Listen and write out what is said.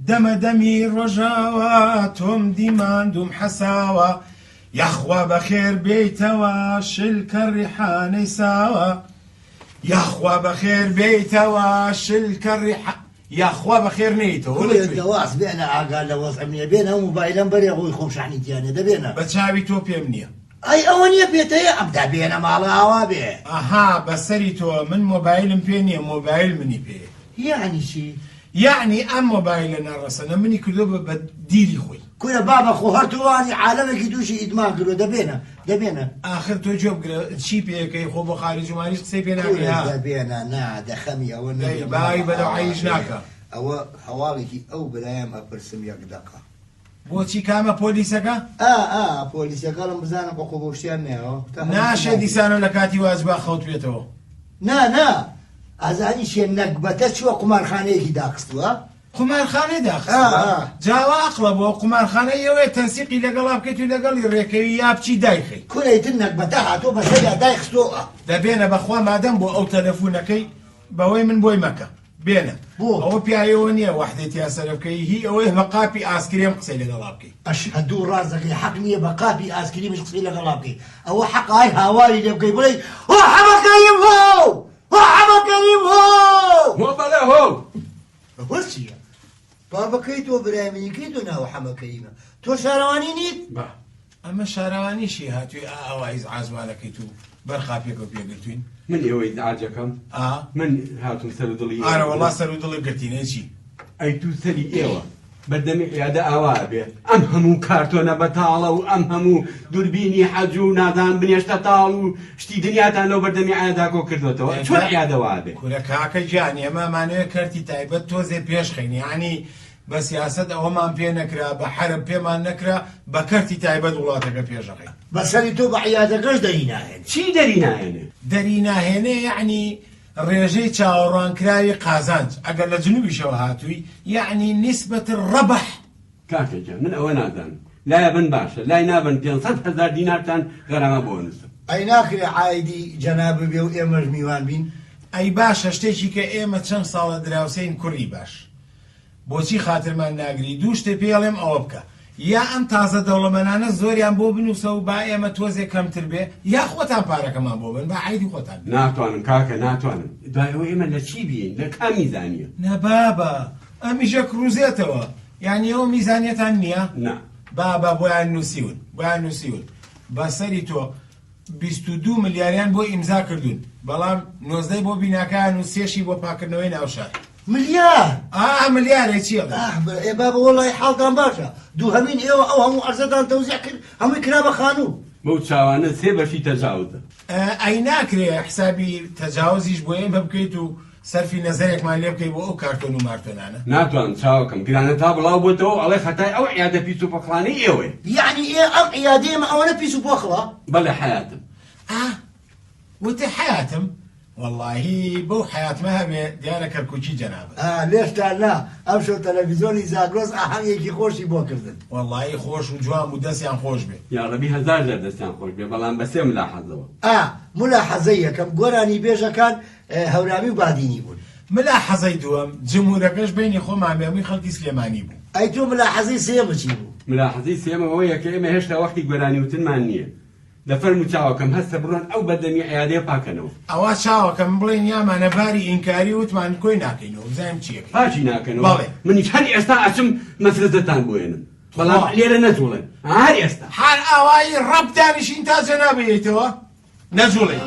دەمە دەمی ڕۆژاوا تۆم دی ماندووم حەساوە یاخوا بەخێر بێیتەوە شلکە ڕیحانەی ساوە یاخوا بەخێر بێیتەوە شلکە ڕیحا یاخوا بەخێر نێیتەوە لە کوێی؟ دەواز بێنە ئاگا لە وەزعم نیە بێنە ئەو موبایلەم بەرێ ڕووی خۆم شەحنی تیانە دە بێنە. بە چاوی تۆ پێم نیە. ئەی ئەوە نیە پێت هەیە ئەم دە بێنە ماڵە ئاوا بێ. ئەها بەسەری تۆ من مۆبایلم پێ نیە مۆبایل منی پێیە. یەعنی چی؟ یەعنی ئەم مۆبایلە ناڕەسەنە منی کردوە بە بە دیلی خۆی. کورە بابە خۆ هەر تۆ وانی عالەمێکی توشی ئیدمان کردوە دە بێنە دە بێنە. ئاخر تۆ گوێ بگرە چی پێ ئەکەی خۆ بۆ خاریج و ماریج قسەی پێ ناکەی کورە ها. دە بێنە نا دە خەمی ئەوە دەی نەبێ بای ماڵە بە ئاوا دەوعەیش بێ ناکا. ئەوە هەواڵێکی ئەو برایم ئەپرسم یەک دەقە. بۆچی کامە پۆلیسەکە؟ ئا ئا پۆلیسەکەڵم بزانم عقوبە و شتیان نەیاوە تا هەموو ناشێ ناکرێ. دیسانەوە لە کاتی واجبا خەوتبێتەوە. نا نا ئەزانی چیە نەگبەتە چوە قومارخانەیەکی داخستوە. قومارخانەی داخستوە؟ جا ئەوە ئەقڵە بۆ قومارخانە ئەوەیە تەنسیقی لەگەڵا بکەیت و لەگەڵی ڕێکەوی یا بچی دایخەی. کورە ئیتر نەگبەتە هاتوە بەسەریا دایخستوە. دە بێنە بەخوا مادەم بۆ ئەو تەلەفونەکەی بەوەی من بۆی مەکە. بێنە. بۆ؟ ئەوە پیاوێوە نیە وەحدەی تیا سەرف کەی هی ئەوەیە بە قاپی ئاسکرێم قسەی لەگەڵا بکەی. ئەشهەدوو ڕاست دەکەی حەق نیە بە قاپی ئاسکریمیش قسەی لەگەڵا بکەی ئەوە حەقە هەر هاواری لێ بکەی بڵێی هۆ حەمە کەریم هۆ هۆ حەمە کەریم هۆ. هۆ بەڵێ هۆ. ئەوە چیە بابە کەی تۆ برای منی کەی تۆ ناوە حەمە کەریمە تۆ شارەوانی نیت؟ با. ئەمە شارەوانیشی هاتووی ئا ئاوا ئیزعاجمان ئەکەیت و بەر قاپیەکەو پێ گرتووین. من ئێوە ئیزعاج ئەکەم؟ ئا. من هاتووم سەر و دڵی ئێوە ئارە وەڵا بگرم. سەر و دڵت گرتین ئەی چی؟ ئەی تو سەری ئێوە بەردەمی عیادە ئاوا ئەبێ ئەم هەموو کارتۆنە بەتاڵە و ئەم هەموو دوربینی حەج و نازانم بنێشتە تاڵ و شتی دنیاتان لەو بەردەمی عیادا کۆ کردۆتەوە چۆن عیادە وا ئەبێ؟ کورە کاکە گیان ئێمە ئەمانەوێ کەرتی تایبەت تۆزێ پێش خەین یەعنی بە سیاسەت ئەوەمان پێ نەکرا بە حەرب پێمان نەکرا بە کەرتی تایبەت وڵاتەکە پێش ئەخەین. بەسەری تۆ بە عیادەکەش دەری ناهێنێ. چی دەری ناهێنێ؟ دەری ناهێنێ یەعنی ڕێژەی چاوەڕوانکراوی قازانج ئەگەر لە جنوبیشەوە هاتووی یەعنی نسبە الربح. کاکە گیان من ئەوە نازانم لایە بن باشە لای نابەن 500 هەزار دینارتان غەرامە بۆ ئەنوسم. ئەی ناکرێ عایدی جەنابت بێ و ئێمەش میوان بین؟ ئەی باشە شتێکی کە ئێمە چەند ساڵە دراوسێین کوڕی باش بۆچی خاترمان ناگری دوو شتێ پێی ئەڵێم ئەوە بکە یا ئەم تازە دەوڵەمەنانە زۆریان بۆ بنوسە و با ئێمە تۆزێ کەمتر بێ یا خۆتان پارەکەمان بۆ بەن با عەیدی خۆتان بێ. ناتوانم کاکە ناتوانم دوای ئەوە ئێمە لە چی بیین لە کام میزانیە؟ نا بابە ئەمیش ئەکڕوزێتەوە یانی ئەوە میزانیەتان نیە؟ نا. بابە بۆیان نوسیون بۆیان نوسیون بەسەری تۆ 22 ملیاریان بۆ ئیمزا کردوون بەڵام نۆزدەی بۆ بیناکان و سێشی بۆ پاکردنەوەی ناوشار. ملیار؟ ئا ملیارێ چی ئەڵێی؟ ئاه برا ئێ بابە وەڵاهی حاڵتان باشە دووهەمین ئێوە ئەو هەموو عەرزەتان تەوزیع کرد هەمووی کرا بە خانوو. بەو چاوانە سێ بەشی تەجاوزە. ئەی ناکرێ حسابی تەجاوزیش بۆ ئێمە بکەیت و سەرفی نەزەرێکمان لێ بکەی بۆ ئەو کارتۆن و مارتۆنانە؟ ناتوانم چاوەکەم گرانە تا بڵاو بۆتەوە و ئەڵێ خەتای ئەو عیادە پیس و پۆخڵانەی ئێوەیە. یەعنی ئێ ئەم عیادەی ئێمە ئەوەنە پیس و پۆخڵە؟ بەڵێ حەیاتم. ئا وتی حەیاتم؟ وەڵاهی بەو حەیاتمە هەبێ دیارە کەرکوکی جەنابت. ئا لێشتان نا ئەمشەو تەلەفیزۆنی زاگرۆس ئاهەنگێکی خۆشی بۆ کردن. وەڵاهی خۆش و جوان بوو دەستیان خۆش بێ. یاڕەبی هەزار جار دەستیان خۆش بێ بەڵام بە سێ ملاحەزەوە. ئا ملاحەزەی یەکەم گۆرانی بێژەکان هەورامی و بادینی بوون. ملاحەزەی دووەم جمهورەکەش بەینی خۆمان بێ هەمووی خەڵکی سلێمانی بوو. ئەی تۆ ملاحەزەی سێیەمت چی بوو؟ ملاحەزەی سێیەم ئەوەیە کە ئێمە هێشتا وەختی گۆرانی وتنمان نییە. دەفەرموو چاوەکەم هەستە بڕۆن ئەو بەردەمی عیادەیە پاکەنەوە. ئەوا چاوەکەم بڵێین یامانە باری ئینکاری وتمان کۆی ناکەینەوە بزانین چی ئەکەین. پاکی ناکەنەوە؟ بەڵێ. منیش هەر ئێستا ئەچم مەفرەزەتان بۆ ئێنم بەڵام خوا. لێرە نەجوڵێن هەر ئێستا. هەر ئاوایی ڕەپ دانیشین تا جەنابت یەیتەوە نەجوڵێین.